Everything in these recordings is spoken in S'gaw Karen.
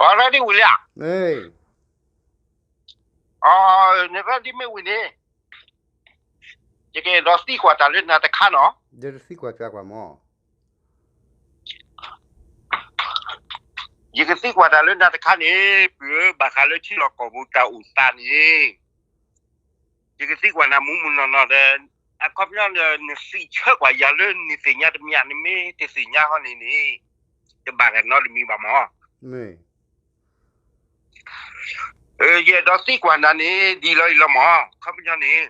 အရၣ်ဒ်ဝံၤလံဧါ, နရၣ်ဒ်မ့ၢ်ဝံၤန့ၣ်, ယကအဲၣ်ဒိးသံကွၢ်တၢ်လၢနၤတခါနီၤ, ယကသံကွၢ်ကွၢ်မၢ်, ယကသံကွၢ်တၢ်လၢနၤတခါန့ၣ် ပုၢ်ဧၢ, ဘၣ်ဃးလၢထံလီၢ်ကီၢ်ပူၤတၢ်အိၣ်သးန့ၣ်, ယကသံကွၢ်နၤမုၢ်မုၢ်နီၢ်နီၢ်ဒီး, အခီပညီဒီး နစံးဆၢကွၢ်ယၤလၢနသ့ၣ်ညါတမံၤ နမ့ၢ်တသ့ၣ်ညါဃီန့ၣ်န့ၣ်, တဘၣ်တၢ်နီတမံၤဘၣ်မၢ်. ယအဲၣ်ဒိးသံကွၢ်နၤန့ၣ် ဒ်လီၤအံၤလီၤမၢ်, အခီပညီန့ၣ်,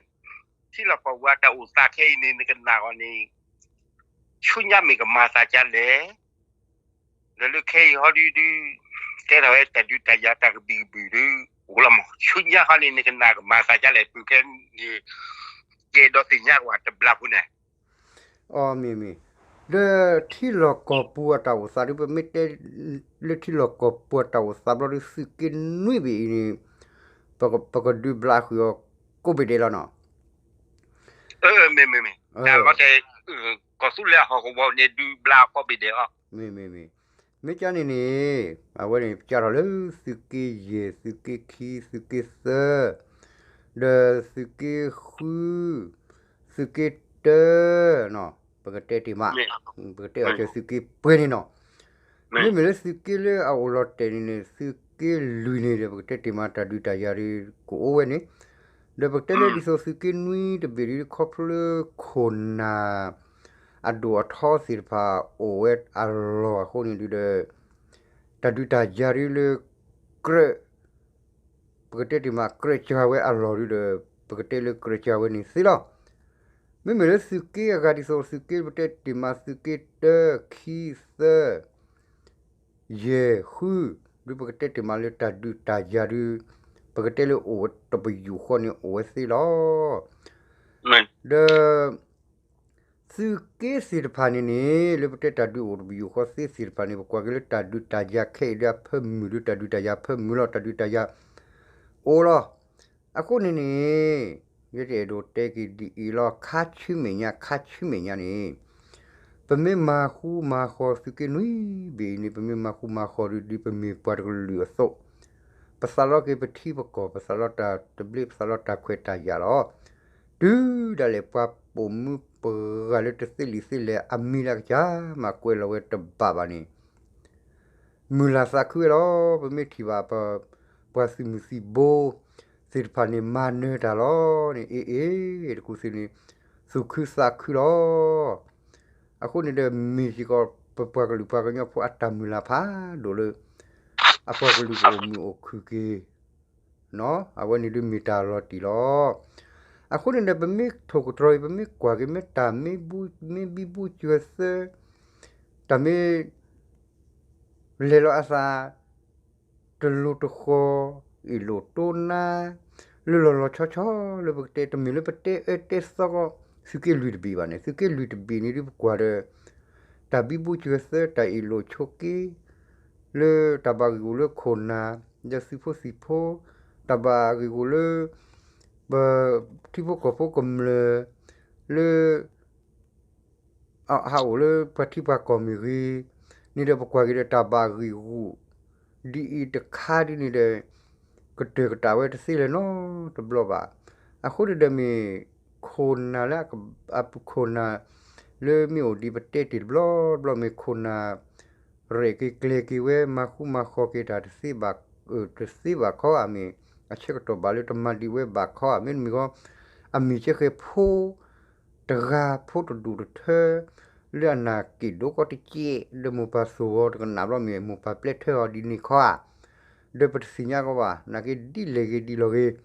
ထံလီၢ်ကီၢ်ပူၤအတၢ်အိၣ်သးခဲအံၤန့ၣ် နကနၣ်အီၤန့ၣ်, ဆူညါမ့ၢ်ကမၤသးဒ်လဲၣ်, ဒီးလၢခဲအံၤဟီဒုဒု, ကဲထီၣ်ဝဲတၢ်ဒုးတၢ်ယၤတၢ်ကဘံၣ်ကဘုၣ်ဒု, အိၣ်လီၤမၢ်, ဆူညါဟီန့ၣ် နကနၣ်ကမၤသးဒ်လဲၣ် ပုၢ်ခဲန့ၣ်, ယအဲၣ်ဒိးသ့ၣ်ညါကွၢ်တဘျီဖိန့ၣ် အီ မ့ၢ်မ့ၢ်, ဒီးထံလီၢ်ကီၢ်ပူၤအတၢ်အိၣ်သးဒု ပမ့ၢ်တဲ လၢထံလီၢ်ကီၢ်ပူၤအတၢ်အိၣ်သးဘျီဒု သုးက့နွံဘ့ၣ်အံၤန့ၣ်, ပကဒုးဘျးဃုာ်အီၤကိးဘ့ၣ်ဒဲးလီၤနီၤ. မ့ၢ်မ့ၢ်မ့ၢ်, တၢ်လီၤတဲာ်, ကီၢ်သူလ့ၤအဟီၣ်ကဝီၤန့ၣ် ဒုးဘျးအီၤကိးဘ့ၣ်ဒဲးလီၤ. မ့ၢ်မ့ၢ်မ့ၢ်, မ့ၢ်ကန့ၣ်န့ၣ်, အဝဲန့ၣ် ပကထီၣ်လၢသုးက့ယဲၢ်, သုးက့ခံ, သုးက့သၢ, ဒီးသုးက့ဃု, သုးက့တၢ, ပကတဲတ့ၢ်မး, ပကတဲအီၤကသုးက့ပှဲၤန့ၣ်နီၤ. မ့မ့ၢ်လၢသုးက့လၢအအိၣ်လီၤတဲာ်န့ၣ်န့ၣ် သုးက့လွံၢ်န့ၣ်ဒီး ပကတဲတ့ၢ်မး တၢ်ဒုးတၢ်ယၤဒုးကအိၣ်ဝဲန့ၣ်, ဒီးပကတဲလၢဒ်သိးသုးက့နွံတဘ့ၣ်ဒုး ခီဖျိလၢခိၣ်နၢ် အဒိၣ်အထီသ့ၣ်တဖၣ်အိၣ်ဝဲအလီၢ်အဃိန့ၣ်ဒုးဒီး, တၢ်ဒုးတၢ်ယၤဒုးလၢ ကြၢး ပကတဲတ့ၢ်မး ကြၢးစှၤဝဲအလီၢ်ဒုးဒီး ပကတဲလၢကြၢးစှၤဝဲန့ၣ်သ့လီၤ. မ့မ့ၢ်လၢသုးက့အဂၤဒ်သိး သုးက့ပတဲတ့ၢ်မး သုးက့တၢ ခံ သၢ ယဲၢ် ဃု, ဒုးပကတဲတ့ၢ်မးလၢတၢ်ဒုးတၢ်ယၤဒုး, ပကတဲလၢအိၣ်ဝဲတပယူာ်ဃီန့ၣ်အိၣ်ဝဲသ့လီၤ. ဒီး သုးက့သ့ၣ်တဖၣ်န့ၣ်န့ၣ် လၢပတဲတၢ်ဒုးအိၣ်တပယူာ်ဃီသ့သ့ၣ်တဖၣ်န့ၣ် ပကွၢ်က့ၤလၢတၢ်ဒုးတၢ်ယၤခဲအံၤဒုးအဖၢမုၢ်ဒုး တၢ်ဒုးတၢ်ယၤအဖၢမုၢ်လီၤ တၢ်ဒုးတၢ်ယၤအိၣ်လီၤ. အဃိန့ၣ်န့ၣ် ယတအဲၣ်ဒိးတဲက့ၤဒ်အံၤလီၤ ခါဆူမဲာ်ညါ ခါဆူမဲာ်ညါန့ၣ် ပမ့ၢ်မၤဃူမၤဃီၤသုးက့နွံဘ့ၣ်အံၤန့ၣ် ပမ့ၢ်မၤဃူမၤဃီၤဒုး ဒ်ပမ့ၢ်ပှၤတကလုာ်အသိး ပသးလီက့ၤပထံပကီၢ် ပသးလီတၢ်သဘျ့ ပသးလီတၢ်ခွဲးတၢ်ယာ်လီၤ. တုၤဒၣ်လဲာ်ပှၤပိာ်မုၣ်ပှၤဂၤလၢတသ့လံာ်သ့လဲၢ်အမံၤလၢကစၢ်မၤကွဲးလီၤဝဲတဘၣ်ဘၣ်န့ၣ် မုၢ်လၢ်သးခုဝဲလီၤ. ပမ့ၢ်ထံၣ်ဘၣ်ပ ပှၤသုးမုၢ်သံၣ်ဘိ သ့ၣ်တဖၣ်န့ၣ် မၤနၢၤတၢ်လီၤန့ၣ် အ့ၣ်အ့ၣ် တကူၣ်သ့ၣ်န့ၣ် သူၣ်ခုသးခုလီၤ. အဃိန့ၣ်ဒီးမ့ၢ်စ့ၢ်ကီး ပပှၤကလုာ်ပှၤကညီဖိအတၢ်မုၢ်လၢ်ဖးဒိၣ်လၢ အပှၤကလုာ်ကအိၣ်မုာ်အိၣ်ခုၣ်က့ၤ အဝဲန့ၣ်ဒုးမ့ၢ်တၢ်လီၤတံၢ်လီၤ. အဃိန့ၣ်ဒီး ပမ့ၢ်ထိၣ်ကတြီၤအံၤ ပမ့ၢ်ကွၢ်က့ၤ မ့ၢ်တၢ်မ့ၢ်ဘံဘူ မ့ၢ်ဘံဘူစၢၤသၢ တၢ်မ့ၢ် လဲၤလီၤအသး တလိၤတဃီၤ အ့ၣ်လိာ်တိနါ လၢလီၤလီၤဆီဆီလၢပကတဲ တမ့ၢ်လၢပတဲအၢတဲသီကီး သုးက့လွံၢ်တဘ့ၣ်ဘၣ်န့ၣ် သုးက့လွံၢ်တဘ့ၣ်န့ၣ်ဒုးပကွၢ်ဒီး တၢ်ဘံဘူစၢၤသၢ တၢ်အ့ၣ်လိာ်ဆိးက့ လၢတၢ်ဘၣ်ဂ့ၢ်ဂီၢ်လၢခိၣ်နၢ် ဒီးသုးဖိသံၣ်ဖိ တၢ်ဘၣ်ဂ့ၢ်ဂီၢ်လၢ ပထံဖိကီၢ်ဖိကမျၢၢ် လၢ ဟးအိၣ်လၢပှၤထံပှၤကီၢ်မ့ၢ်ဂ့ၤ န့ၣ်ဒီးပကွၢ်က့ၤဒီးတၢ်ဘၣ်ဂ့ၢ်ဂီၢ် ဒ်အံၤတခါဒ်န့ၣ်ဒီး ကတၢၢ်ကတၢၢ်ဝဲတသ့လၢၤနီတဘျီဘၣ်. အဃိန့ၣ်ဒီးမ့ၢ် ခိၣ်နၢ်လၢ အခိၣ်နၢ် လၢမ့ၢ်အိၣ်ဒံးပတဲတ့ၢ်တဘျီဘျီမ့ၢ်ခိၣ်နၢ် ရဲၣ်က့ၤကျဲၤက့ၤဝဲ မၤဃူမၤဃီၤက့ၤတၢ်တသ့ဘၣ် တသ့ဘၣ်ခီဧါ မ့ၢ်အဆၢကတီၢ်ဘၣ်လၢတမၤဒံးဝဲဘၣ်ခီဧါ မ့တမ့ၢ်ဃီ အမ့ၢ်ကဲဃဲၤဖိ တဂၤဖိတဒူၣ်တထၢ လၢအနၢ်က့ၣ်ဒိကီတကဲး ဒီးမိၢ်ပၢ်သိၣ်ဂီၤတကနၣ်ဘျီမ့ၢ် မိၢ်ပၢ်ပျဲထၢအီၤဒ်န့ၣ်ခီဧါ ဒီးပတသ့ၣ်ညါကီးဘၣ် နာ်က့ဒ်လဲၣ်ဂ့ၤဒ်လဲၣ်ဂ့ၤ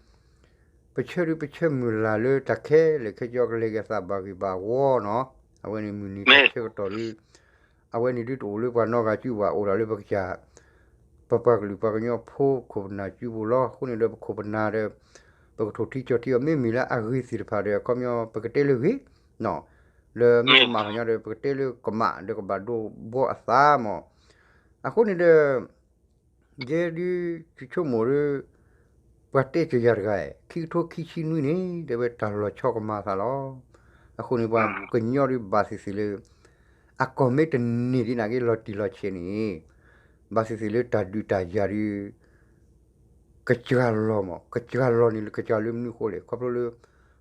ပဆၢဒုးပဆၢမုၢ်လၢ်လၢတၢ်ခဲလၢာ်ခဲဆ့ကလဲၤက့ၤအသးဘၣ်ဂ့ၢ်ဘၣ်ဝီနီၤ အဝဲန့ၣ်မုၢ်နံၤတၢ်ဆၢကတီၢ်ဒုး အဝဲန့ၣ်ဒုးတအိၣ်လၢပှၤနီတဂၤစုဘၣ် အိၣ်ဒၣ်လၢပကစၢ် ပပှၤကလုာ်ပှၤကညီဖိခိၣ်ပနၢ်စုပူၤလီၤ. အဃိန့ၣ်ဒီးပခိၣ်ပနၢ်ဒီး ပကထိၣ်ထံကၠီၤထံအီၤ မ့မ့ၢ်လၢအဂ့ၤသ့ၣ်တဖၣ်ဒီး အခီပညီ ပကတဲလၢဂ့ၤ လၢမ့ၢ်ကမၣ်ပှၤညီဒီး ပကတဲလၢကမၣ်ဒီးကဘၣ်ဒိဘှီအသးမး. အဃိန့ၣ်ဒီး ယဲဒုးဆိကမိၣ်ဒုး ပှၤတဲကၢၤယၤတဂၤ ခံကထိခံဆံနွံန့ၣ် တဲဝဲတၢ်လီၤဆီကမၤအသးလီၤ. အဃိန့ၣ် ပှၤကညီဒုးဘၣ်သ့ၣ်သ့ၣ်လၢ အကီၢ်မ့ၢ်တန့ၢ်ဒ်န့ၣ်က့ၤလီၤတံၢ်လီၤဆဲးန့ၣ် ဘၣ်သ့ၣ်သ့ၣ်လၢတၢ်ဒုးတၢ်ယၤဒီး ကစှၤလီၤမး, ကစှၤလီၤန့ၣ်လၢကစှၤလၢမနုၤအဃိလဲၣ်, ခီဖျိလၢ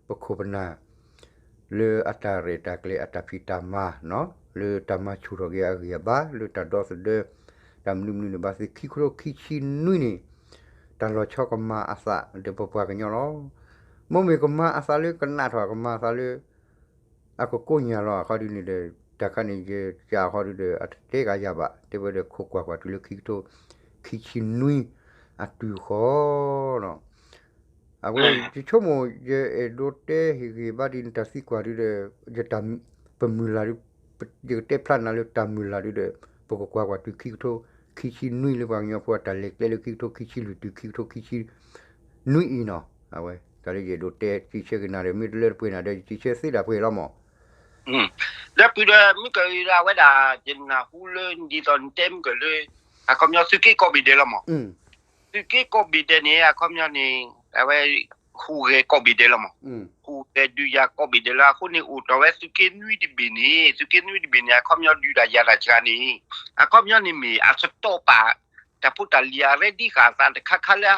ပခိၣ်ပနၢ် လၢအတၢ်ရဲၣ်တၢ်ကျဲၤအတၢ်ဖံးတၢ်မၤနီၤ, လၢတၢ်မၤဆူၣ်ထီၣ်က့ၤအဂံၢ်အဘါ လၢတၢ်ဒီသဒၢ တၢ်မနုၤမနုၤန့ၣ် ဘၣ်သ့ၣ်ခံကထိခံဆံနွံန့ၣ် တၢ်လီၤဆီကမၤအသးဒီးပပှၤကညီလီၤ. မ့မ့ၢ်ကမၤအသးလၢကနးထီၣ် ကမၤအသးလၢ အကကိးညၢ်လီၤအခီဒုန့ၣ်ဒီး တၢ်ခါန့ၣ် ယကးအခီဒုဒီး အတတဲကးယၤဘၣ်, တဲဝဲဒီးခိၣ်ကွၢ်ကွၢ်တုၤလၢခံကထိခံဆံနွံ အတုၤဃီလီၤ. အဝဲ ယဆိကမိၣ် ယအဲၣ်ဒိးတဲဟ့ၣ်ဂံၢ်ဘါဒ်န့ၣ် တၢ်သံကွၢ်ဒုဒီး ယတၢ် ပမုၢ်လၢ်ဒု ယကတဲဖျါနၤလၢတၢ်မုၢ်လၢ်ဒုဒီး ပကကွၢ်ကွၢ်တုၤခံကထိခံဆံနွံလၢပှၤကညီဖိအတၢ်လဲၤကျဲလၢခံကထိခံဆံလွံၢ်တုၤခံကထိခံဆံ နွံအံၤနီၤ, အဝဲ တၢ်လၢယအဲၣ်ဒိးတဲစံးဆၢက့ၤနၤဒီး မ့ၢ်တလၢတပှဲၤနၤဒီး ယစံးဆၢသ့ဒၣ်ပှဲၤလီၤမး. ဒီးပုၢ်ဒီးမုၢ်ကဝဲဒၣ် ဝဲဒၣ် ယနၢ်ဟူလၢ ဒ်သိးနတဲမုၢ်ကၢၢ်လၢ အခီပညီသုးက့ကိးဘ့ၣ်ဒဲးလီၤမး. သုးက့ကိးဘ့ၣ်ဒဲးန့ၣ် အခီပညီန့ၣ် အဝဲ ဟူးဂဲၤကိးဘ့ၣ်ဒဲးလီၤမး. ဟူးဂဲၤဒုးယၤကိးဘ့ၣ်ဒဲးလီၤ. အဃိန့ၣ် အိၣ်တီၢ်ဝဲသုးက့နွံတဘ့ၣ်န့ၣ် သုးက့နွံတဘ့ၣ်န့ၣ် အခီပညီဒုးတၢ်ယၤတၢ်စှၤန့ၣ် အခီပညီန့ၣ်မ့ၢ် အစတီးပာ် တၢ်ဖိတၢ်လံၤအရ့ဒံဃာ်အသးတခါခါလၢ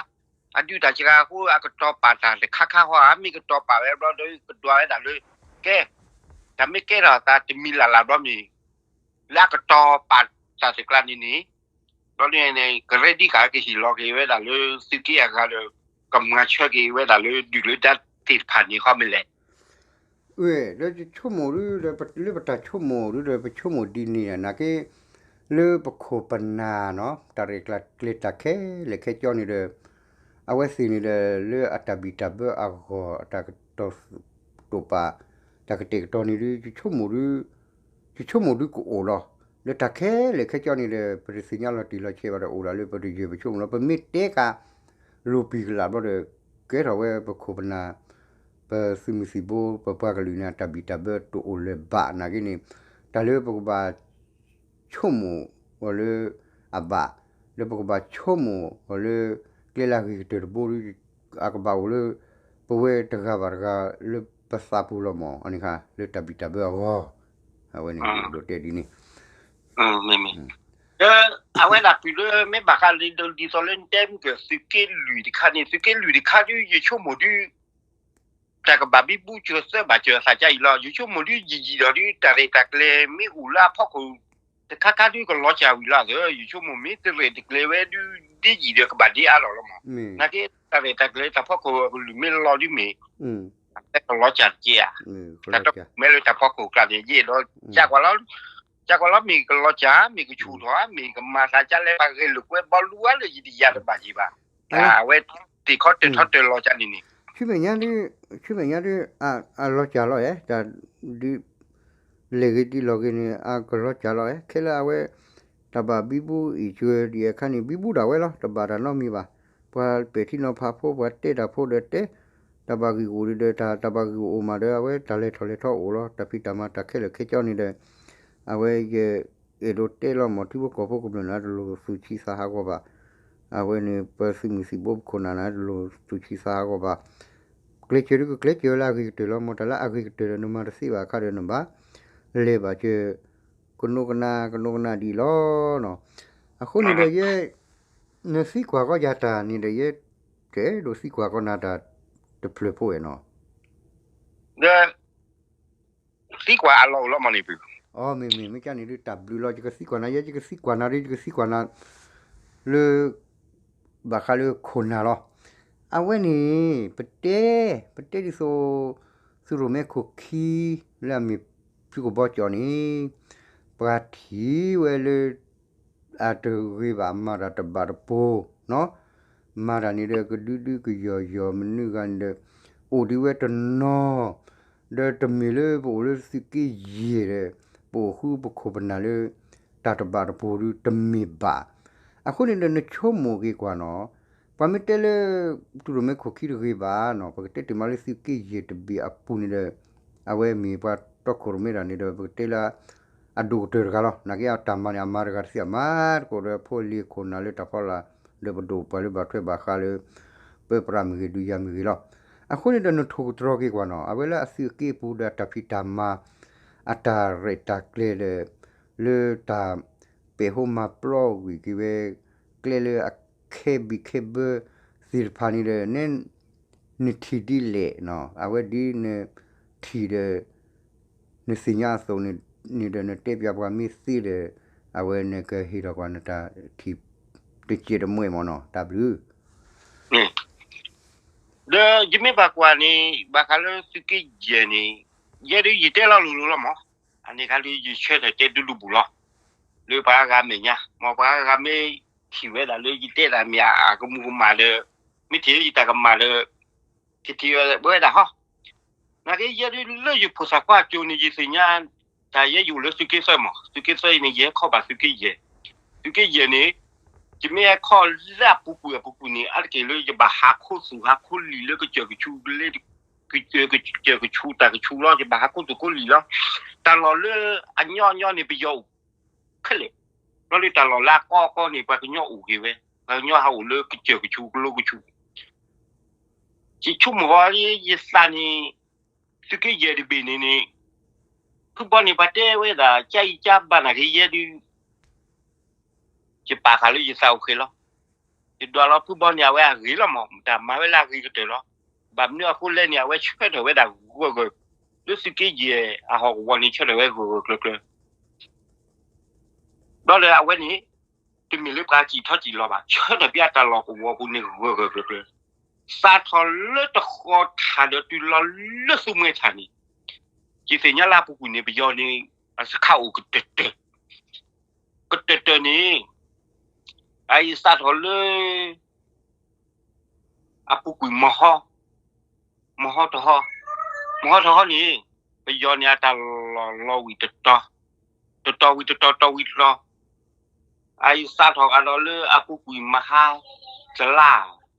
အဒုးတၢ်စှၤအဃိ အကတီၤပာ်တၢ်တခါခါဃီဧါ, မ့ၢ်ကတီၤပာ်ဝဲဘျီဒီး ကဒွးဝဲဒၣ်လၢ ကဲ တၢ်မ့ၢ်ကဲထီၣ်အသးတမံၤလၢ်လၢ်ဘျီန့ၣ် လၢအကတီၤပာ်တၢ်တကျါန့ၣ်န့ၣ် ဘျီန့ၣ် ကရ့ဒံဃာ်ကဟ့ၣ်လီၤက့ၤဝဲဒၣ်လၢသုးက့အဂၤဒီး ကမၤဆၢက့ၤဝဲဒၣ်လၢဒုၣ်လၢဒါသ့ၣ်တဖၣ်န့ၣ် ခီမ့ၢ်လဲၣ်. ဝဲဒီးယဆိကမိၣ်ဒုဒီး လၢပတၢ်ဆိကမိၣ်ဒုဒီး ပဆိကမိၣ်ဒ်န့ၣ်နာ်က့ လၢပခိၣ်ပနၢ်နီၤ တၢ်ရဲၣ်တၢ်ကျဲၤတၢ်ခဲလၢာ်ခဲဆ့န့ၣ်ဒီး အဝဲသ့ၣ်န့ၣ်ဒီး လၢအတၢ်ဘံၣ်တၢ်ဘၢအဂီၢ် အတၢ်ကတီၤတိာ်ပာ် တၢ်ကတဲာ်ကတီၤန့ၣ်ဒု ယဆိကမိၣ်ဒု ယဆိကမိၣ်ဒုကအိၣ်လီၤ. လၢတၢ်ခဲလၢာ်ခဲဆ့န့ၣ်ဒီး ပတသ့ၣ်ညါလီၤတံၢ်လီၤဆဲးဘၣ်ဒီး အိၣ်ဒၣ်လၢပတယၢၢ်ပဆိကမိၣ်လီၤ. ပမ့ၢ်တဲကး လိာ်ပံာ်ကလာ်ဘျီဒီး ကဲထီၣ်ဝဲပခိၣ်ပနၢ် ပသုးမုၢ်သံၣ်ဘိ ပပှၤကလုာ်န့ၣ် တၢ်ဘံၣ်တၢ်ဘၢတအိၣ်လၢၤဘၣ်နာ်က့န့ၣ် တၢ်လၢပကဘၣ် ဆိကမိၣ်အီၤလၢအဘၣ်, လၢပကဘၣ်ဆိကမိၣ်အီၤလၢ ကျဲလၢအဂ့ၤကတၢၢ်တဘိဒီး အကဘၣ်အိၣ်လၢ ပဝဲတဂၤဘၣ်တဂၤလၢပသးပူၤလီၤမး, အန့ၣ်ခါ လၢတၢ်ဘံၣ်တၢ်ဘၢအဂီၢ်, အဝဲန့ၣ်ဒိးတဲဒ်န့ၣ် အဝဲဒၣ်ပုၢ်လၢမ့ၢ်ဘၣ်ဃးလၢဒ်သိးလၢနတဲမုၢ်ကၢၢ်သုးက့လွံၢ်တခါန့ၣ် သုးက့လွံၢ်တခါဒု ယဆိကမိၣ်ဒု တၢ်ကဘၣ်ဘံဘူစၢၤသၢဘၣ်စၢၤအသးကါအံၤလီၤ. ယဆိကမိၣ်ဒုယံာ်ယံာ်ဒီးဒု တၢ်ရဲၣ်တၢ်ကျဲၤမ့ၢ်အိၣ်လၢအဖီခိၣ် တခါခါဒုကလီၤစၢ်ဝံၤလီၤသၢ, ယဆိကမိၣ်မ့ၢ်တရဲၣ်တကျဲၤဝဲဒု ဒ်ယံာ်ဒီးကဘၣ်ဒ်အါလီၤလီၤမး. နာ်က့ တၢ်ရဲၣ်တၢ်ကျဲၤတၢ်ဖီခိၣ်ကလုၢ်မ့ၢ်လီၤဒုမ့ၢ် ကလီၤစၢ်တက့ၢ်ဧါ. တၢ်တမ့ၢ်လၢတၢ်ဖီခိၣ်ကျါန့ၣ် ယအဲၣ်ဒိး ကကွၢ်လီၤ ကကွၢ်လီၤမ့ၢ်ကလီၤစၢ် မ့ၢ်ကဆူၣ်ထီၣ် မ့ၢ်ကမၤသးကါလဲၣ် ပှၤဂဲၤလိာ်ကွဲဘီလူဝါလၢယတယၤတဘၣ်ယံၤဘၣ်. အဝဲသ့ၣ်ခီတၢၢ်ထီတၢၢ်လီၤစၢ်န့ၣ်န့ၣ် ဆူမဲာ်ညါဒု ဆူမဲာ်ညါဒု အလီၤစၢ်လီၤဧါ တၢ်ဒု လဲၤဂ့ၤဒ်လီၤဂ့ၤန့ၣ် အကလီၤစၢ်လီၤဧါ ခဲလၢာ်အဝဲ တၢ်ဘၣ်ဘံဘူအံၤစၢၤဒံးအခါန့ၣ် ဘံဘူဒၣ်ဝဲလီၤ တဘၣ်တၢ်နီတမံၤဘၣ်. ပှၤပဲာ်ထံနီၤဖးဖိ ပှၤတဲတၢ်ဖိဒီးတဲ တၢ်ဘၣ်ဂံၢ်အိၣ်ဒီးတၢ် တၢ်ဘၣ်ဂံၢ်အိၣ်မးဒီး အဝဲတၢ်လဲၤထီၣ်လဲၤထီအိၣ်လီၤ. တၢ်ဖံးတၢ်မၤတၢ်ခဲလၢာ်ခဲဆ့န့ၣ်ဒီး အဝဲယအဲၣ်ဒိးတဲလီၤမး ထံဖိကီၢ်ဖိကမျၢၢ်န့ၣ် တလိၣ်သူၣ်ဆံးသးဟးဂီၤဘၣ်. အဝဲန့ၣ် ပသုးမုၢ်သံၣ်ဘိပခိၣ်နၢ်န့ၣ် တလိၣ်သူၣ်ဆံးသးဟးဂီၤဘၣ်. ကျဲးစၢးဒုကကျဲးစၢးလၢအဂ့ၤကတၢၢ်လီၤမး တၢ်လၢအဂ့ၤကတၢၢ်ဒီး နမၤတသ့ဘၣ်အခါဒီးနဘၣ် လဲၤဘၣ်စၢၤ ကနိကနၣ် ကနိကနၣ်ဒံးလီၤ. အဃိန့ၣ်ဒီးယဲ နသံကွၢ်ကီယၤတၢ်န့ၣ်ဒီး ယတအဲၣ်ဒိးသံကွၢ်ကီနၤတၢ်တဖျၢၣ်ဖိအဲၣ်နီၤ ဒီး သံကွၢ်အလီၢ်အိၣ်လီၤမးန့ၣ်ပူၤ. အမ့ၢ်မ့ၢ်မ့ၢ်ကန့ၣ်ဒုးတၢ်ဘျုးလီၤ ယကသံကွၢ်နၤ ယဲယကသံကွၢ်နၤဒုး ယကသံကွၢ်နၤ လၢ ဘၣ်ဃးလၢခိၣ်နၢ်လီၤ. အဝဲန့ၣ် ပတဲ ပတဲဒ်သိး သုးရိၣ်မဲခိၣ်ခံ လၢအမ့ၢ်ဖုကဘီကၠီန့ၣ် ပှၤထံၣ်ဝဲလၢ အတဂ့ၤဘၣ် မၤတၢ်တဘၣ်တပူၤ မၤတၢ်န့ၣ်ဒီး ကဒုဒုကယီၢ်ယီၢ်မနုၤဂၤန့ၣ်ဒီး အိၣ်ဒံးဝဲတနီၤ ဒီးတမ့ၢ်လၢပအိၣ်လၢသုးက့ယဲၢ်ဒီး ပအိၣ်ဃုပခိၣ်ပနၢ်လၢ တၢ်တဘၣ်တပူၤဒုတမ့ၢ်ဘၣ်. အဃိန့ၣ်ဒီးနဆိကမိၣ်က့ၤကွၢ်နီၤ ပှၤမ့ၢ်တဲလၢ သုးရိၣ်မဲခိၣ်ခံတဂ့ၤဘၣ်နီၤ ပကတဲတ့ၢ်မးလၢသုးက့ယဲၢ်တဘ့ၣ်အပူၤန့ၣ်ဒီး အဝဲမ့ၢ်ပှၤတီခိၣ်ရိၣ်မဲတၢ်န့ၣ်ဒီး ပကတဲလၢ အဒိၣ်ကတၢၢ်တဂၤလီၤ. နာ်က့အတၢ်မၤန့ၣ် အမၤတဂၤတသ့ အမၤသကိးဒီးဖိလံၤခိၣ်နၢ်လၢတၢ်ဖီလာ် ဒီးပဒိၣ်ပှၤလၢဘၣ်ထွဲဘၣ်ဃးလၢ ပပှၤမ့ၢ်ဂ့ၤဒုးယၤမ့ၢ်ဂ့ၤလီၤ. အဃိန့ၣ်ဒီးနထိၣ်ကတြီၤက့ၤကွၢ်နီၤ အဝဲလၢအသုးက့အပူၤဒီးအတၢ်ဖံးတၢ်မၤ အတၢ်ရဲၣ်တၢ်ကျဲၤဒီး လၢတၢ် ပဲာ်ဟိမၤပျီကွံာ်က့ၤဝဲ ကျဲလၢအခဲဘံခဲဘၢသ့ၣ်တဖၣ်န့ၣ်ဒီး န နထံၣ်ဒ်လဲၣ်နီၤ, အဝဲဒ်နထံၣ်ဒီး နသ့ၣ်ညါအသိးန့ၣ်ဒီး နတဲပၠးပှၤမ့ၢ်သ့ဒီး အဝဲနကဟ့ၣ်ထီၣ်ကွၢ်နတၢ်ထံၣ်တစဲးတမှဲာ်မ့ၢ်နီၤ, တၢ်ဘျုး ဒီးယမ့ၢ်ဘၣ်ကွၢ်န့ၣ် ဘၣ်ဃးလၢသုးက့ယဲၢ်န့ၣ် ယဲဒုးယတဲလီၤလိၤလိၤလီၤမး, အန့ၣ်ခါဒုးယဆၢထၢၣ်တဲဒူဒူပူၤလီၤ. လၢပှၤဂၤမဲာ်ညါ မ်ပှၤဂၤမ့ၢ်ထံၣ်ဝဲဒၣ်လၢယတဲတၢ်မ့ၢ်အကမူၤကမၣ်ဒီး မ့ၢ်ထံၣ်လၢယတၢ်ကမၣ်ဒီး ကထံၣ်ဝဲဒၣ်ဟီ နာ်က့ယဲဒုးလၢယဖိသၣ်ခွါအစိၤန့ၣ် ယသ့ၣ်ညါ တၢ်ယဲယအိၣ်လၢသုးက့သၢမး, သုးက့သၢအံၤန့ၣ် ယဟဲခီဘၣ်သုးက့ယဲၢ်, သုးက့ယဲၢ်န့ၣ် ယမ့ၢ်ဟဲခီလၢအပူၤကွံာ်အပူၤကွံာ်န့ၣ် အါတက့ၢ်လၢယဘၣ်ဟးခီသူၣ်ဟးခီလံာ်လၢကစၢၢ်ကဆူလၢ ကစၢၢ်ကဆူတၢ်ကဆူလီၤ, ယဘၣ်ဟးခီသူၣ်ခီလံာ်လီၤ. တၢ်လီၢ်လၢအညီအညီန့ၣ် ပယီၤအိၣ် ခဲလၢာ်, ဘျီဒုးတၢ်လီၢ်လၢအကီအကီန့ၣ် ပှၤကညီအိၣ်က့ၤဝဲ, ပှၤကညီဟးအိၣ်လၢကစၢၢ်ကဆူကလိကဆူ, ယဆိကမိၣ်အီၤလံ ယသးန့ၣ် သုးက့ယဲၢ်တဘ့ၣ်န့ၣ်န့ၣ် ဖုဘီန့ၣ် ပှၤတဲဝဲဒၣ် ကၢ်အံၤကၢ်ဘၣ်နာ်က့ယဲဒုး ယပာ်ဃာ်လၢယသးအိၣ်ဃဲလီၤ. ယဒွးလီၤဖုဘီန့ၣ်အဝဲအဂ့ၤလီၤမး, တၢ်မၤဝဲလၢအဂ့ၤကတၢၢ်လီၤ. ဘၣ်မနုၤအဃိလဲၣ်န့ၣ် အဝဲဆၢထၢၣ်ဝဲဒၣ်ဂၢၢ်ဂၢၢ်, လၢသုးက့ယဲၢ်အဟီၣ်ကဝီၤန့ၣ် ဆၢထၢၣ်ဝဲဂၢၢ်ဂၢၢ်ကျၢၤကျၢၤ ဘျီဒီးအဝဲန့ၣ် တမ့ၢ်လၢပှၤစံၣ်ထီၣ်စံၣ်လီၤဘၣ်, ဆၢထၢၣ်ပျဲတၢ်လီၢ်ကဝီၤပူၤန့ၣ်ဂၢၢ်ဂၢၢ်ကျၢၤကျၢၤ, စးထီၣ်လၢတဃီၤထၣ်ဒီးတုၤလီၤလၢသူမှဲထၣ်န့ၣ်, ယသ့ၣ်ညါလၢအပူၤကွံာ်န့ၣ် ပယီၤန့ၣ် အစခါအိၣ်ကတၢၢ်တၢၢ်, ကတၢၢ်တၢၢ်န့ၣ် အအံၤစးထီၣ်လၢ အပူၤကွံာ်မဟီ, မဟီတဟီ, မဟီတဟီန့ၣ် ပယီၤန့ၣ်အတၢ်လီၢ်လီၤဝံၤတတီၤ, တတီၤဝံၤတတီၤ တီၤဝံၤတတီၤ, အအံၤစးထီၣ်ကဒီးလၢအပူၤကွံာ်မဟါ တလါ, ခံလါ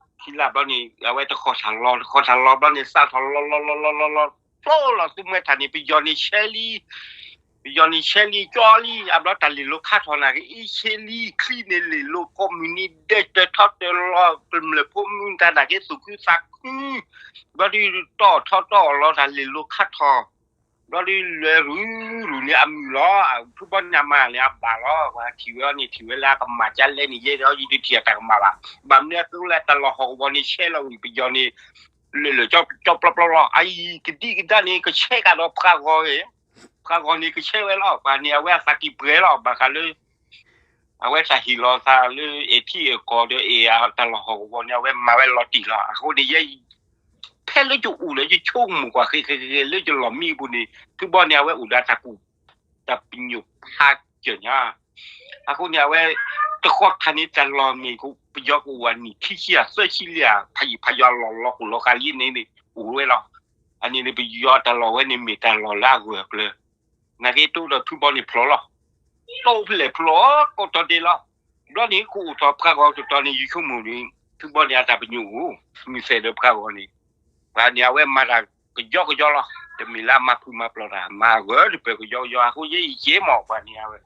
ဘျီန့ၣ် အဝဲတဃီၤထၣ်လီၤ, တဃီၤထၣ်လီၤဘျီန့ၣ် စးထီၣ်လီၤလီၤလီၤလီၤလီၤလီၤ ဖျိလီၤသူမှဲထၣ်န့ၣ် ပယီၤန့ၣ်ဆဲးလံ ပယီၤန့ၣ်ဆဲးလံကၠီလံ, အဘျီတၢ်လဲၤလိၤခါထီၣ်နာ်က့ အ့ၣ်ဆ့လံ ချံန့ၣ်လဲၤလိၤ ကိးမုၢ်နံၤဒဲးတၢၤထီတၢၤလီၤ ကမျၢၢ်ဖိမုၢ်တၢ်နာ်က့ သူၣ်ခုသးခု, ဘျီဒုးတီၢ်ထီတီၢ်လီၤ တၢ်လဲၤလိၤခါထီၣ်, ဘျီဒုးလဲၤရူၤရူၤန့ၣ်အမုာ်လီၤ, ဖုဘီန့ၣ်အမါန့ၣ်အဘၣ်လီၤ, ပှၤထံၣ်ဝဲအီၤန့ၣ် ထံၣ်ဝဲလၢအကမၣ်ကၢ်လဲၣ်န့ၣ် ယဲဒီးယတထံၣ်အတၢ်ကမၣ်ဘၣ်, ဘၣ်မနုၤအဃိလဲၣ် တၢ်လီၢ်ဟီၣ်ကဝီၤန့ၣ်ဆဲးလီၤဝံၤ ပယီၤန့ၣ် လၢာ်လၢာ်ကၠီပျီပျီလီၤ, အအံၤကဒံကဒါန့ၣ် ကဆဲးကဒီးဖှၤဂီၤဂ့ၤ, ဖှၤဂီၤန့ၣ်ကဆဲးဝဲလီၤ, ပှၤန့ၣ်အဝဲအသးကံၢ်ပှဲၤလီၤ, ဘၣ်ဃးလၢ အဝဲတၢ်ဟ့ၣ်လီၤသးလၢ အဲၣ်ထံအဲၣ်ကီၢ်ဒီးအဲၣ်အတၢ်လီၢ်ဟီၣ်ကဝီၤန့ၣ် အဝဲမၤဝဲလီၤတံၢ်လီၤ, အဃိန့ၣ်ယဲ ဖဲလၢယအိၣ်ဒီးယဆိကမိၣ်ကွၢ်ဃဲဃဲဃဲလၢယလီၢ်မံအပူၤန့ၣ် ဖုဘီန့ၣ် အဝဲအိၣ်ဒီးတၢ်ကူၣ် တၢ်ပညိၣ်ဖးစၢၢ်ညါ, အဃိန့ၣ် အဝဲ တဃီၤထၣ်န့ၣ် တၢ်လီၢ်မ့ၢ် ပယီၤကအိၣ်အနံၣ်ခံဆံဧါသၢဆံလံဧါ ဖးယံာ်ဖးယွၤလီၢ်လီၤကိၢ်လီၤဃာ်လံန့ၣ်န့ၣ် အိၣ်ဝဲလီၤ, အန့ၣ်န့ၣ် ပယီၤတၢ်လီၢ်ဝဲန့ၣ်မ့ၢ်တၢ်လီၢ်လၢအဂၢၢ်အကျၢၤ နာ်က့တိဒီးဖုဘီန့ၣ်ဖျိးလီၤ, တိဖျဲၣ်ဖျိးကိးတီၤဒ့လီၤ, ဘျီန့ၣ်ကအိၣ်ထီၣ်ဖှၤဂီၤတတီၤန့ၣ် ယဆိကမိၣ်န့ၣ် ဖုဘီန့ၣ်အတၢ်ပညိၣ်အိၣ် မုၢ်သဲးဒီးဖှၤဂီၤန့ၣ်, ပှၤန့ၣ်အဝဲမၤတၢ်ကယီကယီလီၤ, တမ့ၢ်လၢအမၤဖုးမၤပျီၢ်တၢ် မၤအဂၢၢ်တပၢၢ်ကယီကယီ အဃိယဲယက့မး ပှၤန့ၣ်အဝဲ,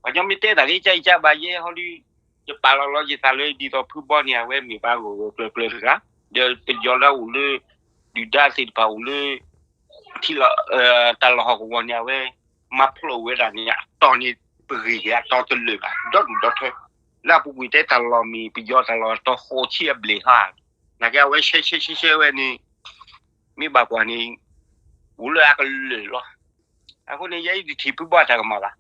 ပှၤကညီမ့ၢ်တဲတၢ်ဂ့ၢ်ကၢ်အံၤကၢ်ဘၣ်ယဲဟီဒီး ယပာ်လီၤလီၤယသးလၢဒ်သိးဖုဘီန့ၣ် အဝဲမ့ၢ်ပှၤဂၢၢ်ဂၢၢ်ကျၢၤကျၢၤတဂၤ, ဒီးပယီၤလၢအအိၣ်လၢ ဒုၣ်ဒါသ့ၣ်တဖၣ်အိၣ်လၢ ထံလီၤ တၢ်လီၢ်ဟီၣ်ကဝီၤန့ၣ် အဝဲ မၤဖျိးဝဲဒၣ်န့ၣ် အတီၤန့ၣ် ပဂ့ၤက့ၤအတီၤတလၢာ်ဘၣ် ဒီဒူၣ်ဒီထၢ, လၢအပူၤကွံာ်တဲတၢ်လီၢ်မ့ၢ် ပယီၤတၢ်လီၢ်တီၤဃိးဆံအဘျဲၣ်ဟါ, နာ်က့အဝဲဆဲဆဲဆဲဆဲဝဲန့ၣ် မ့ၢ်ဘၣ်ကွၢ်န့ၣ် အိၣ်လၢအကလၢာ်လီၤ. အဃိန့ၣ် ယဲအံၤတထံၣ်ဖုဘီအတၢ်ကမၣ်ဘၣ်.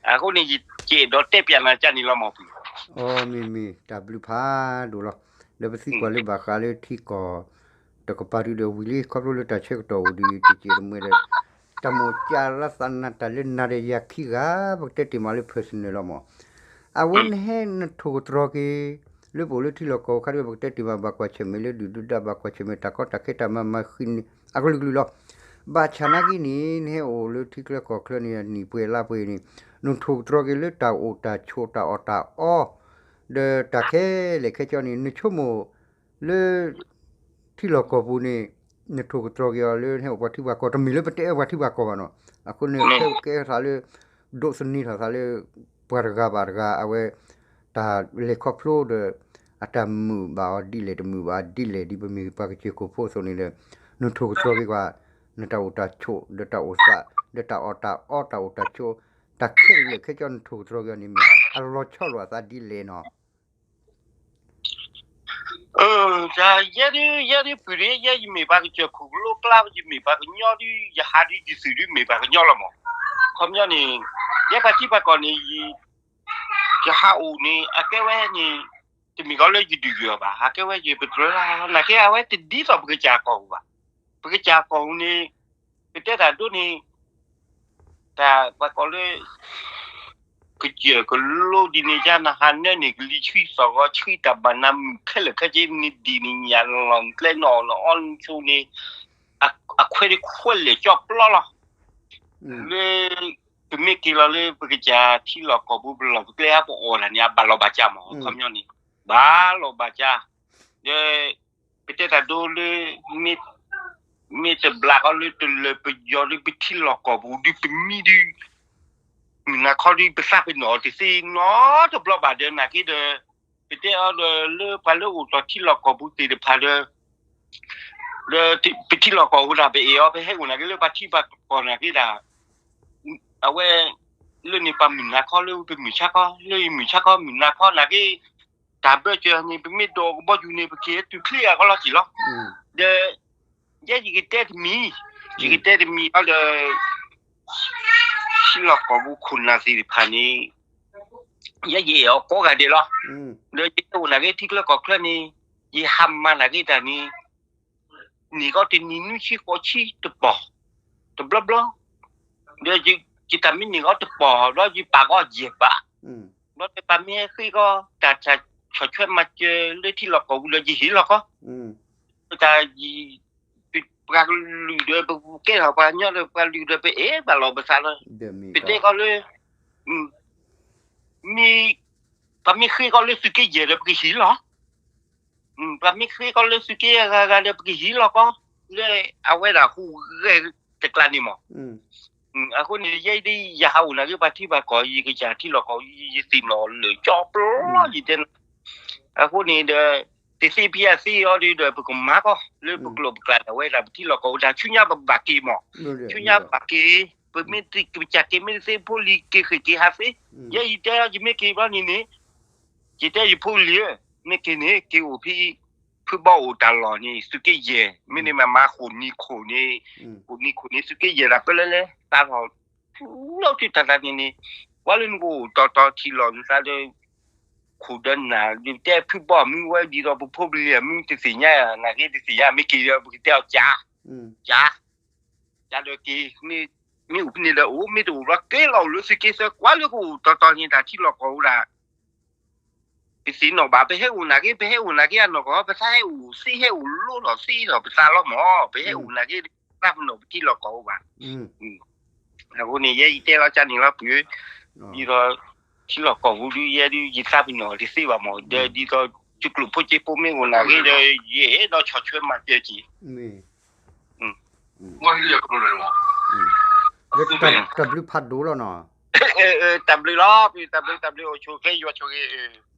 အဃိန့ၣ် ယကဲဒီးတဲပျးနၤကန့ၣ်လီၤမၢ်ပူၤ. အိ မ့ၢ်မ့ၢ် တၢ်ဘျုးဖးဒိၣ်လီၤ. ဒီးပသံကွၢ်လၢဘၣ်ဃးလၢထံကီၢ် တကပၤဒုဒီးဝံၤလံ ခီဖျိလၢတၢ်ဆၢကတီၢ်အိၣ်ဒီး တစဲးတမှဲဒီး တၢ်မိၣ်ကၢ်လၢသးနၤတၢ်လၢနၤဒီးယၤခံဂၤ ပကတဲတ့ၢ်မးလၢ personal လီၤမၢ်. အဝဲနဟဲနထိၣ်ကတြီၤက့ၤ လၢပအိၣ်လၢထံလီၢ်ကီၢ်ခါဒု ပကတဲတ့ၢ်မး ဘၣ်ကွၢ်ဆၢၣ်မဲာ်လၢဒုၣ်ဒုၣ်ဒါ ဘၣ်ကွၢ်ဆၢၣ်မဲာ်တၢ်ကီတၢ်ခဲတၢ်မၤမၤဃံးန့ၣ် အကလုာ်ကလုာ်လီၤ. ဘၣ်ဆၣ်နာ်က့န့ၣ် နဟဲအိၣ်လၢထံချၢကီၢ်ချၢန့ၣ် နံၣ်ပှဲၤလါပှဲၤန့ၣ် နထိၣ်ကတြီၤက့ၤလၢတၢ်အိၣ်တၢ်ဆိးတၢ်အီၣ်တၢ်အီ ဒီးတၢ်ခဲလၢာ်ခဲဆ့န့ၣ် နဆိကမိၣ်လၢ ထံလီၢ်ကီၢ်ပူၤန့ၣ် နထိၣ်ကတြီၤက့ၤအီၤလၢနဟဲအိၣ်ပှၤထံပှၤကီၢ် တမ့ၢ်လၢပတဲအၢပှၤထံပှၤကီၢ်ဘၣ်နီၤ. အဃိန့ၣ် ဖဲကဲထီၣ်သးလၢ ဒိးသန့ၤထီၣ်သးလၢ ပှၤတဂၤဘၣ်တဂၤ အဝဲ တၢ်လဲၤခီဖျိဒီး အတၢ်မုာ်ဘၣ်အီၤဒ်လဲၣ်တမုာ်ဘၣ်အီၤဒ်လဲၣ် ဒ်ပမ့ၢ်ပှၤကစၢၢ်ခိၣ်ဖိအသိးန့ၣ်ဒီး နထိၣ်ကတြီၤက့ၤကွၢ် နတၢ်အိၣ်တၢ်ဆိး ဒီးတၢ်အိၣ်သး ဒီးတၢ်အီၣ်တၢ်အီ တၢ်အိၣ်တၢ်ဆိး တၢ်ခဲလၢာ်ခဲဆ့နထိၣ်ကတြီၤက့ၤအီၤန့ၣ်မ့ၢ် အလီၤဆီလိာ်အသးဒ်လဲၣ်နီၤ. တၢ်ယဲဒုး ယဲဒုးပုၢ်ဒုး ယဲယမ့ၢ်ပှၤကစၢၢ်ခိၣ်ကလိကျါ ယမ့ၢ်ပှၤကညီဒုး ယဟးဒုးယသုးဒုးမ့ၢ်ပှၤကညီလီၤမး. ခီပညီန့ၣ် ယဲပှၤထံပှၤကီၢ်န့ၣ် ယဟးအိၣ်န့ၣ် အကဲဝဲန့ၣ် တမ့ၢ်ကီးလၢယဒုးယၤဘၣ်, အကဲဝဲယပတြၢၤလီၤ. နာ်က့အဝဲတဒ်သိးပကစၢ်ကီၢ်ပူၤဘၣ်. ပကစၢ်ကီၢ်ပူၤန့ၣ် ပတဲတၢ်ဒိန့ၣ် တၢ်ပှၤကိးလၢ ကစၢၢ်ကလိဒ်န့ၣ် ယနဟးနၢန့ၣ် ကလံၤဆှံသီၣ်ဂီၤဆှံ တၢ်ဘၣ်နၤမုၣ်ခဲလၢာ်ခဲဆ့န့ၣ် ဒ်န့ၣ်ညါလီၤကျဲနီၣ်နီၣ်အီနဆိန့ၣ် အခွဲးတခွဲးလဲၣ်ကၠီပျီလီၤ. လၢ ပမ့ၢ်က့ၤလီၤလၢပကစၢ်ထံလီၢ်ကီၢ်ပူၤ ပလီၢ်ပကျဲအပအီၣ်တၢ်န့ၣ် အဘၣ်လီၤဘၣ်စးမး ခီပညီန့ၣ် ဘၣ်လီၤဘၣ်စး ဒီး ပတဲတၢ်ဒိလၢ မ့ၢ်တဘျးကီးလၢတလၢပယီၤလၢပထံလီၢ်ကီၢ်ပူၤဒုး ပမံဒုး မုၢ်နၤခီဒုး ပသးပ့ၤနီၣ်တသ့နီတဘျီဘၣ်ဒီး နာ်က့ဒီး ပတဲအီၤဒီးလၢပှၤလၢအိၣ်တီၢ်ထံလီၢ်ကီၢ်ပူၤသ့ၣ်တဖၣ်ဒီး ဒီးပထံလီၢ်ကီၢ်ပူၤဒၣ် ပအဲၣ်အီၤ ပဟဲအိၣ်နာ်က့လၢပှၤထံပှၤကီၢ်နာ်က့ဒၣ် အဝဲ လၢန့ၣ်ပှၤမုၢ်နၤခီလၢပမုၢ်ဆါခီ လၢယမုၢ်ဆါခီမုၢ်နၤခီနာ်က့ တၢ်ဘၢစၢၤန့ၣ် ပမ့ၢ်ဒိးကဘီယူၤန့ၣ် ပက့ၤတုၤချ့အကီလီၤက့ၤလီၤ. ဒီး ယဲယကတဲတမံၤ ယကတဲတမံၤအီၤဒီး ထံလီၢ်ကီၢ်ပူၤခိၣ်နၢ်သ့ၣ်တဖၣ်န့ၣ် ယဲယအဲၣ်အီၤကိးဂၤဒဲးလီၤ. ဒီးယအိၣ်နာ်က့ထံချၢကီၢ်ချၢန့ၣ် ယဟးမၤနာ်က့တၢ်န့ၣ် န့ၢ်ကီးတနံၤနွံဆံဃိးဆံတပီၢ် တဘျီဘျီ ဒီးယတၢ်မ့ၢ်န့ၢ်ကီးတပီၢ် ဘျီယပာ်ကီးယဲၢ်ဘး ဘျီဒီးပှၤမ့ၢ်ဟဲဃ့ကီး တၢ်ဆီၣ်ထွဲမၤစၢၤလၢထံလီၢ်ကီၢ်ပူၤဒီးယဟ့ၣ်လီၤကီး တၢ် ပှၤကလုာ်ဒီးပကဲထီၣ်ပှၤကညီဒီးပှၤလုာ်ဒီးပအဲၣ်ဘၣ်လီၤပသးလီၤ. ပတဲကီးလၢ မ့ၢ် ပှၤမ့ၢ်ဃ့ကီးလၢသုးက့ယဲၢ်ဒီးပကဟ့ၣ်လီၤ. ပှၤမ့ၢ်ဃ့ကီးလၢသုးက့အဂၤဂၤဒီးပကဟ့ၣ်လီၤကီး လၢအဝဲဒၣ်ဟူးဂဲၤတကျါန့ၣ်မး. အဃိန့ၣ် ယဲဒ်ယဟးအိၣ်နာ်က့ပှၤထံပှၤကီၢ် ယကစၢ်ထံလီၢ်ကီၢ် ယသ့ၣ်နီၣ်လၢာ်ကၠီပျီယတဲ အဃိန့ၣ်ဒီး တသ့ဖဲအသ့အီၤဒီး ပကမၤကီး လၢပကျိာ်ပကျါဒၣ်ဝဲဒၣ် ပထံလီၢ်ကီၢ်ပူၤတၢ်ဆူညါပဘၣ်က့ၤမး, ဆူညါပဘၣ်က့ၤ, ပမ့ၢ်တကစၢ်က့ၤ မ့ၢ်တသ့ဖိလံၤက့ၤဃ့ၢ်က့ၤဟးသ့, ယဲယတဲအီၤ ယမ့ၢ်က့ၤဘျီန့ၣ်န့ၣ်, ယတဲယဖိလံၤဧၢ, မ့ၢ်က့ၤန့ၣ် က့ၤအိၣ်ဖဲ ဖုဘီအိၣ်တၢ်လီၢ်န့ၣ် သုးက့ယဲၢ်, မ့ၢ်န့ၣ်မ့ၢ်မၤဃိာ်နံၤခိၣ်န့ၣ်, ဃိာ်နံၤခိၣ်န့ၣ် သုးက့ယဲၢ်ဒၣ်ပလဲလဲ သးထီၣ် လီၤထူတၢ်သးန့ၣ်န့ၣ်, ပှၤလၢနကအိၣ်တီတီထံလီၢ်နသးဒီး ခိၣ်ဒီးနၢ် ဒ်တဲဖုဘီမုၢ်ဝဲဒ်သိးပဖိပလံၤမုၢ်တသ့ၣ်ညါ, နာ်က့တသ့ၣ်ညါ မ့ၢ်က့ၤဒီးပကတဲအီၤကၢ်, ကၢ်, ကၢ်ဒီးက့ၤ, မ့ၢ်အိၣ်ဖဲန့ၣ်ဒီးအိၣ် မ့ၢ်တအိၣ်လီၤက့ၤလီၤအိၣ်လၢသုးက့သၢ ပှၤလၢကအိၣ်တီတီန့ၣ် တၢ်ထံလီၢ်ကီၢ်ဝဲဒၣ် ပသ့ၣ်နီၣ်ဘၣ် ပဟဲအိၣ်နာ်က့ ပဟဲအိၣ်နာ်က့အနီၢ်ကီၢ် ပသးဟဲအိၣ်သ့ ဟဲအိၣ်လိထီၣ်သ့ထီၣ်ပသးလီၤမး, ပဟဲအိၣ်နာ်က့ သးပ့ၤနီၣ်ပထံလီၢ်ကီၢ်အိၣ်ဘၣ်. အဃိန့ၣ် ယဲယတဲလီၤကၢ်န့ၣ်လီၤ ပုၢ်, ဒ်သိး ထံလီၢ်ကီၢ်ပူၤဒုး ယဲဒုး ယသးပ့ၤနီၣ်တသ့ဘၣ်မး, ဒီးဒ်သိး ယကျိၣ်ဖိစ့ဖိမ့ၢ်အိၣ်နာ်က့ဒီး ယအဲၣ်ဒိးဆီၣ်ထွဲမၤစၢၤက့ၤ တၢ်ဘျုးဖးဒိၣ်လီၤနီၤ. တၢ်ဘျုးလီၤ ပုၢ်, တၢ်ဘျုး တၢ်ဘျုး အိၣ်ဆိၣ်ဂ့ၤ ယွၤဆိၣ်ဂ့ၤ.